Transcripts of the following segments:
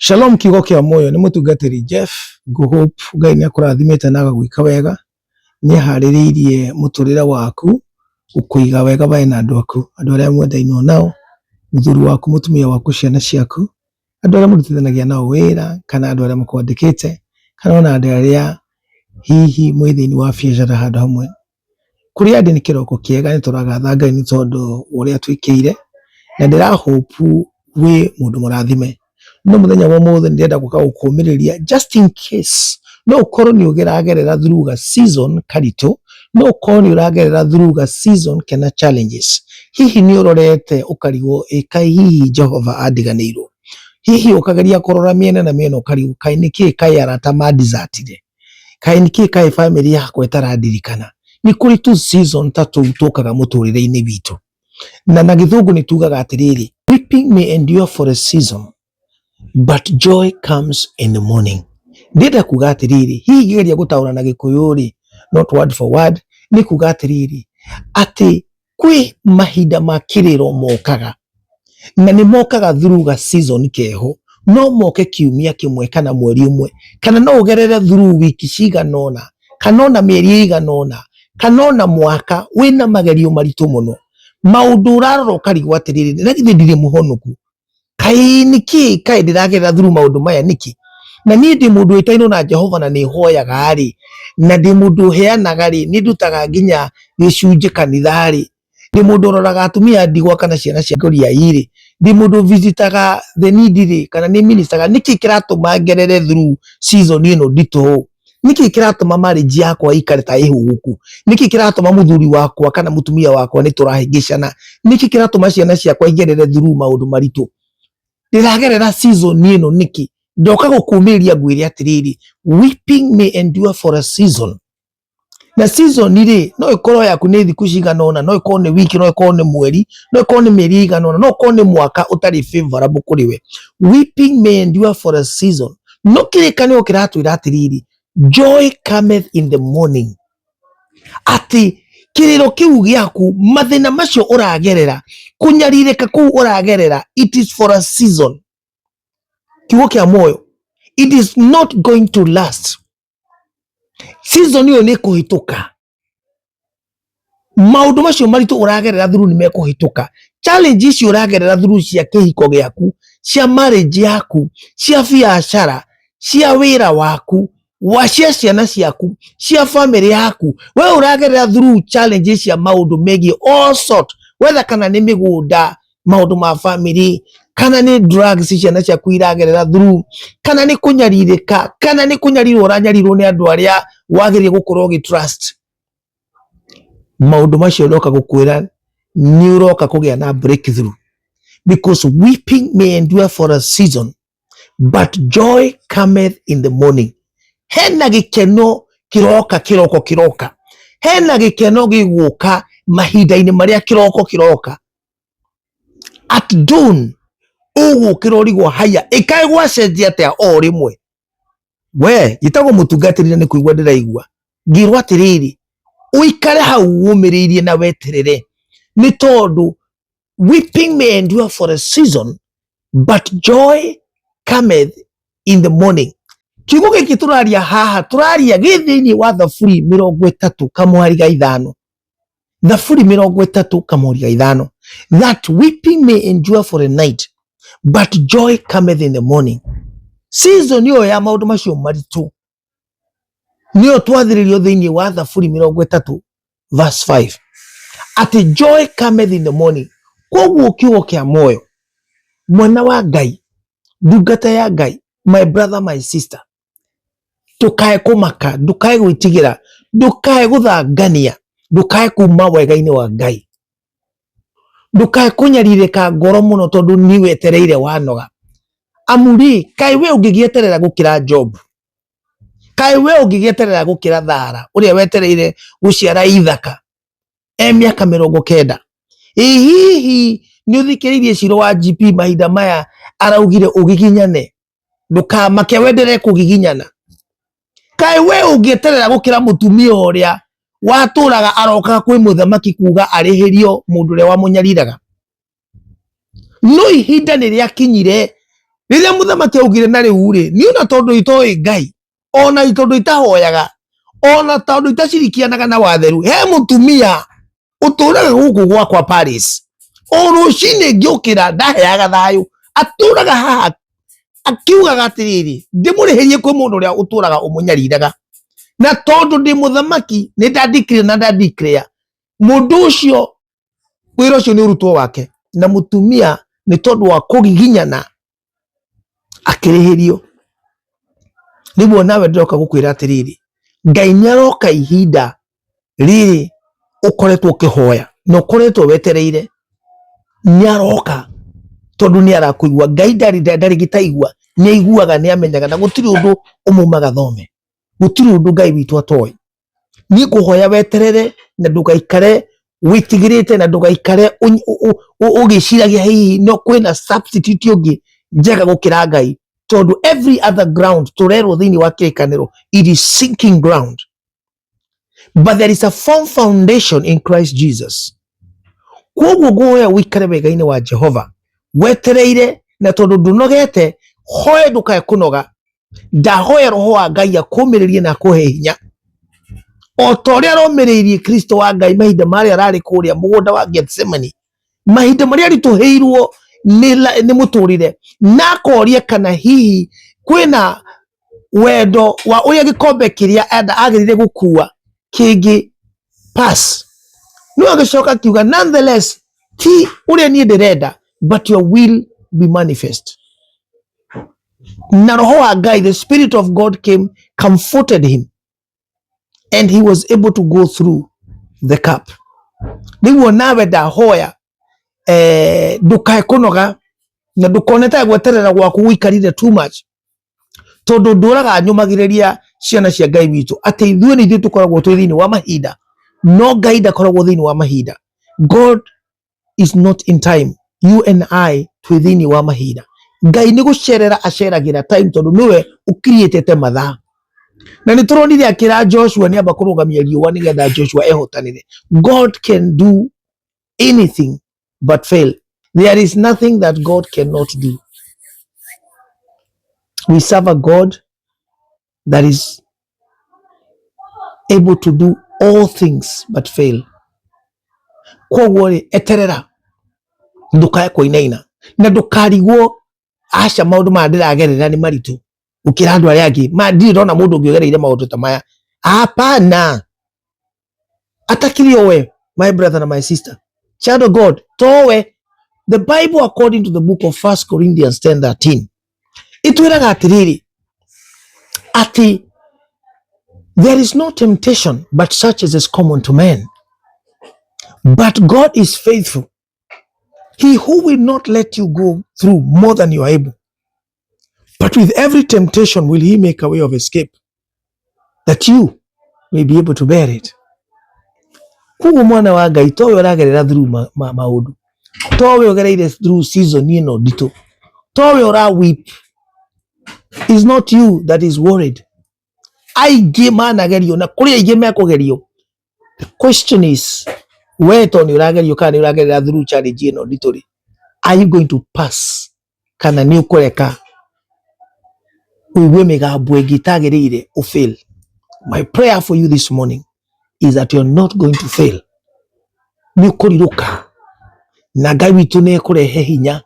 Shalom kiugo kĩa muoyo nĩ mũtungatĩri Jeff ngũhope Ngai nĩ akũrathimĩte na agagwĩka wega. Nĩ aharĩrĩirie mũtũrĩre waku gũkũiga wega we na andũ aku, andũ arĩa mwendainwo nao, mũthuri waku, mũtumia waku, ciana ciaku, andũ arĩa mũrutithanagia nao wĩra kana andũ arĩa makwandĩkĩte kana ona andũ arĩa hihi mwĩ thĩinĩ wa biacara handũ hamwe. Kũrĩa ndĩ nĩ kĩroko kĩega nĩ tũragatha Ngai nĩ tondũ wa ũrĩa atwĩkĩire na ndĩra hope wĩ mũndũ mũrathime. No mũthenya wa ũmũthĩ nĩ ndĩrenda gũka gũkũmĩrĩria just in case no ũkorwo nĩ ũragerera through ga season karitũ, no ũkorwo nĩ ũragerera through ga season kena challenges. Hihi nĩ ũrorete ũkarigwo ĩ kaĩ hihi Jehova andiganĩirwo? Hihi ũkageria kũrora mĩena na mĩena ũkarigwo kaĩ nĩkĩ kaĩ arata mandizatire? Kaĩ nĩkĩ kaĩ bamĩrĩ yakwa ĩtarandirikana? Nĩ kũrĩ tũ season ta tũu tũkaga mũtũrĩre-inĩ witũ. Na na gĩthũngũ nĩ tugaga atĩrĩrĩ, weeping may endure for a season but joy comes in the morning. Ndĩrenda kuga atĩrĩrĩ, hihi ngĩgeria gũtaũra na gĩkũyũ rĩ, not word for word, nĩ kuga atĩrĩrĩ, atĩ kwĩ mahinda ma kĩrĩro mokaga na nĩ mokaga through ga season keho, no moke kiumia kĩmwe kana mweri ũmwe, kana no ũgerere through wiki cigana ũna, kana ona mĩeri ĩigana ũna, kana ona mwaka wĩna magerio maritũ mũno, maũndũ ũrarora ũkarigwo atĩrĩrĩ, na githĩ ndirĩ mũhonoku? Kaĩ nĩkĩ kaĩ ndĩragerera through maũndũ maya nĩkĩ? Na niĩ ndĩ mũndũ wĩtainwo na Jehova na nĩ hoyaga rĩ, na ndĩ mũndũ ũheanaga rĩ, nĩ ndutaga nginya gĩcunjĩ kanitha rĩ, ndĩ mũndũ ũroraga atumia a ndigwa kana ciana cia ngoriai rĩ, ndĩ mũndũ visitaga the needy rĩ, kana nĩ ministaga, nĩkĩ kĩratũma ngerere through season ĩno nditũ ũũ? Nĩkĩ kĩratũma marriage yakwa ĩikare ta ĩhũgũku? Nĩkĩ kĩratũma mũthuri wakwa kana mũtumia wakwa nĩ tũrahĩngĩcana? Nĩkĩ kĩratũma ciana ciakwa igerere through maũndũ maritũ? Ndĩragerera season ĩno nĩkĩ? Ndoka gũkũmĩrĩria ngwĩre atĩrĩrĩ, weeping may endure for a season. Na season rĩ, no ĩkorwo yaku nĩ thikũ cigana ũna, no ĩkorwo nĩ wiki, no ĩkorwo nĩ mweri, no ĩkorwo nĩ mĩeri ĩigana ũna, no ĩkorwo nĩ mwaka ũtarĩ favorable kũrĩ we. Weeping may endure for a season. No kĩrĩkanĩro kĩratwĩra atĩrĩrĩ, joy cometh in the morning. Atĩ kĩrĩro kĩu gĩaku, mathĩna macio ũragerera, kũnyarirĩka kũu ũragerera, it is for a season. Kiugo kĩa muoyo, it is not going to last. Season ĩyo nĩ ĩkũhĩtũka. Maũndũ macio maritũ ũragerera through nĩ mekũhĩtũka. Challenge icio ũragerera through cia kĩhiko gĩaku, cia marriage yaku, cia biacara, cia wĩra waku, wa cia ciana ciaku, cia family yaku, we ũragerera through challenges cia maũndũ megiĩ all sort, whether kana nĩ mĩgũnda, maũndũ ma family, kana nĩ drugs ciana ciaku iragerera through, kana nĩ kũnyarirĩka, kana nĩ kũnyarirwo ũranyarirwo nĩ andũ arĩa wagĩrĩire gũkorwo ũgĩ trust. Maũndũ macio ndoka gũkwĩra nĩ ũroka kũgĩa na breakthrough, because weeping may endure for a season but joy cometh in the morning. Hena gĩkeno kĩroka, kĩroko kĩroka, hena gĩkeno gĩgũka mahinda-inĩ marĩa kĩroko kĩroka. At dawn ũgũkĩra ũrigwo haya ĩkaĩ gwacenjia atĩa o rĩmwe. We njĩtagwo mũtungatĩri na nĩ kũigua ndĩraigua ngĩrwo atĩrĩrĩ, ũikare hau ũmĩrĩirie na weterere, nĩ tondũ weeping may endure for a season but joy cometh in the morning. Kiugo gĩkĩ tũraria haha tũraria gĩ thĩinĩ wa Thaburi 30 kamũhari ga 5. Thaburi 30 kamũhari ga 5, that weeping may endure for a night but joy cometh in the morning. Season ĩyo ya maũndũ macio maritũ nĩyo twathĩrĩrio thĩinĩ wa Thaburi 30 verse 5, atĩ joy cometh in the morning. Koguo kiugo kĩa muoyo, mwana wa Ngai, ndungata ya Ngai, my brother, my sister, ndũkae kũmaka, ndũkae gwĩtigĩra, ndũkae gũthangania, ndũkae kuma wega-inĩ wa Ngai, ndũkae kũnyarirĩka ngoro mũno tondũ nĩ wetereire wanoga. Amu rĩ, kaĩ we ũngĩgĩeterera gũkĩra Job? Kaĩ we ũngĩgĩeterera gũkĩra Thara ũrĩa wetereire gũciara Ithaka e mĩaka 90? Ĩ hihi nĩ ũthikĩrĩirie Ciro wa GP mahinda maya araugire ũgiginyane, ndũkamake wenderee kũgiginyana. Kaĩ we ũngĩeterera gũkĩra mũtumia ũrĩa watũraga arokaga kwĩ mũthamaki kuga arĩhĩrio mũndũ ũrĩa wamũnyariraga? No ihinda nĩ rĩakinyire Rĩrĩa mũthamaki augire na rĩu rĩ, niĩ ona tondũ itoĩ Ngai, ona tondũ itahoyaga, ona tondũ itacirikianaga na watheru, he mũtumia ũtũraga gũkũ gwakwa Paris. O rũcinĩ ngĩũkĩra ndaheaga thayũ, atũraga haha akiugaga atĩrĩrĩ, ndĩmũrĩhĩrie kwĩ mũndũ ũrĩa ũtũraga ũmũnyariraga. Na tondũ ndĩ mũthamaki nĩ ndandeclare na ndandeclare mũndũ ũcio wĩra ũcio nĩ ũrutwo wake, na mũtumia nĩ tondũ wa kũgiginyana akĩrĩhĩrio. Rĩu onawe ndĩroka gũkwĩra atĩrĩrĩ, Ngai nĩ aroka ihinda rĩrĩ ũkoretwo ũkĩhoya na ũkoretwo wetereire, nĩ aroka tondũ nĩ arakũigua. Ngai ndarĩ gĩtaigua, nĩ aiguaga, nĩ amenyaga, na gũtirĩ ũndũ ũmumaga thome, gũtirĩ ũndũ Ngai witũ atoĩ. Niĩ ngũhoya weterere na ndũgaikare wĩtigĩrĩte na ndũgaikare ũgĩciragia hihi no kwĩna substitute ũngĩ njega gũkĩra Ngai, tondũ every other ground tũrerwo thĩinĩ wa kĩrĩkanĩro it is sinking ground, but there is a firm foundation in Christ Jesus. Koguo ngũhoya ũikare wega-inĩ wa Jehova wetereire, na tondũ ndũnogete, hoya ndũkae kũnoga. Ndahoya roho wa Ngai akũmĩrĩrie na akũhe hinya o ta ũrĩa aromĩrĩirie Kristo wa Ngai mahinda marĩa ararĩ kũrĩa mũgũnda wa Gethsemane, mahinda marĩa aritũhĩirwo nĩ mũtũrĩre, na akoria kana hihi kwĩna wendo wa ũrĩa gĩkombe kĩrĩa enda agĩrĩire gũkua kĩngĩ pass. No agĩcoka akiuga nonetheless ti ũrĩa niĩ ndĩrenda, but your will be manifest. Na roho wa Ngai, the spirit of God came, comforted him, and he was able to go through the cup. Rĩu onawe ndahoya ndũkae kũnoga na ndũkone ta gweterera gwaku gũikarire too much, tondũ ndũraga nyũmagĩrĩria ciana cia Ngai witũ atĩ ithuĩ nĩ ithuĩ tũkoragwo twĩ thĩinĩ wa mahinda, no Ngai ndakoragwo thĩinĩ wa mahinda. God is not in time, you and I twĩ thĩinĩ wa mahinda. Ngai nĩ gũcerera aceragĩra time, tondũ nĩwe ũkiriĩtĩte mathaa. Na nĩ tũronire akĩra Joshua nĩ amba kũrũgamia riũa nĩgetha Joshua ehotanĩre. God can do anything but fail. There is nothing that God cannot do. We serve a God that is able to do all things but fail. Koguo rĩ, eterera, ndũkae kũinaina na ndũkarigwo aca maũndũ maya ndĩragerera nĩ maritũ gũkĩra andũ arĩa angĩ, ma ndirĩ ndona mũndũ ũngĩ ũgereire maũndũ ta maya. Hapana, atakiri owe, my brother na my sister, child of God, towe. The Bible according to the book of 1 Corinthians 10:13 itwĩraga atĩrĩrĩ, atĩ there is no temptation but such as is common to men, but God is faithful, he who will not let you go through more than you are able, but with every temptation will he make a way of escape, that you may be able to bear it. Koguo mwana wa Ngai, towe ũragerera through maũndũ, towe ũgereire through season ĩno nditũ, towe ũra weep, is not you that is worried. Aingĩ managerio na kũrĩ aingĩ mekũgerio. The question is, we to nĩ ũragerio kana nĩ ũragerera through challenge ĩno nditũ rĩ, are you going to pass, kana nĩ ũkũreka ũigue mĩgambo ĩngĩ ĩtagĩrĩire ũfail? My prayer for you this morning is that you're not going to fail. Nĩ ũkũrirũka na Ngai witũ nĩ ekũrehe hinya,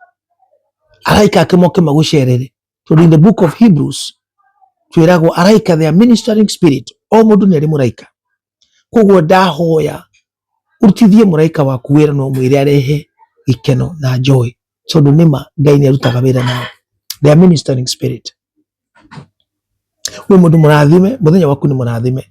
araika ake moke magũcerere, tondũ in the book of Hebrews twĩragwo araika, they are ministering spirit, o mũndũ nĩ arĩ mũraika. Koguo ndahoya ũrutithie mũraika waku wĩra na ũmwĩre arehe gĩkeno na joy, tondũ nĩma Ngai nĩ arutaga wĩra nao, they are ministering spirit. Wĩ mũndũ mũrathime, mũthenya waku nĩ mũrathime,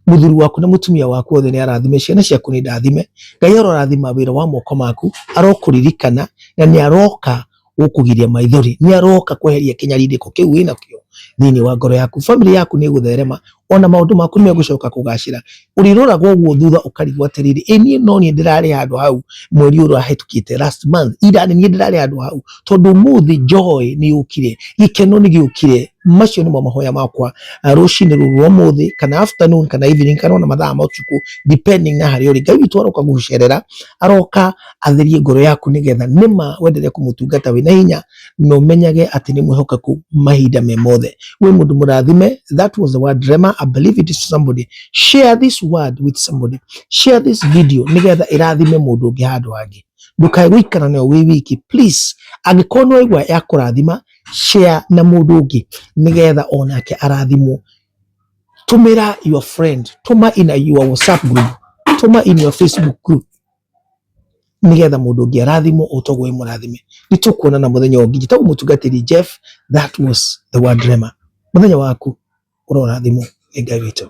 mũthuri waku na mũtumia waku othe nĩ arathime, ciana ciaku nĩ ndathime. Ngai arorathima wĩra wa moko maku, arokũririkana na nĩ aroka gũkũgiria maithori, nĩ aroka kweheria kĩnyarirĩko kĩu wĩnakĩo thĩinĩ wa ngoro yaku. Family yaku nĩ ĩgũtherema Ona maũndũ maku nĩ megũcoka kũgacĩra. Ũrĩroraga ũguo thutha ũkarigwo atĩrĩrĩ, ĩ niĩ no niĩ ndĩrarĩ handũ hau mweri ũyũ ũrahĩtũkĩte, last month, ira nĩ niĩ ndĩrarĩ handũ hau, tondũ ũmũthĩ joy nĩ yũkire, gĩkeno nĩ gĩũkire. Macio nĩmo mahoya makwa rũcinĩ rũrũ rwa ũmũthĩ, kana afternoon, kana evening, kana ona mathaa ma ũtukũ, depending na harĩa ũrĩ. Ngai witũ aroka gũgũcerera, aroka atherie ngoro yaku nĩgetha nĩma wendelee kũmũtungata wĩna hinya na ũmenyage atĩ nĩ mwĩhokeku mahinda me mothe. Wĩ mũndũ mũrathime. That was the word Rema. I believe it is to somebody. Share this word with somebody. Share this video nĩgetha ĩrathime mũndũ ũngĩ handũ hangĩ. Ndũkae gũikara nayo wĩ wiki, please. Angĩkorwo nĩ waigua ya kũrathima, share na mũndũ ũngĩ nĩgetha onake arathimwo. Tũmĩra your friend, tũma in your WhatsApp group, tũma in your Facebook group, nĩgetha mũndũ ũngĩ arathimwo o toguo wĩ mũrathime. Nĩ tũkuonana mũthenya ũngĩ. Njĩtagwo mũtungatĩri Jeff. That was the word Rema. Mũthenya waku ũrorathimwo nĩ Ngai witũ.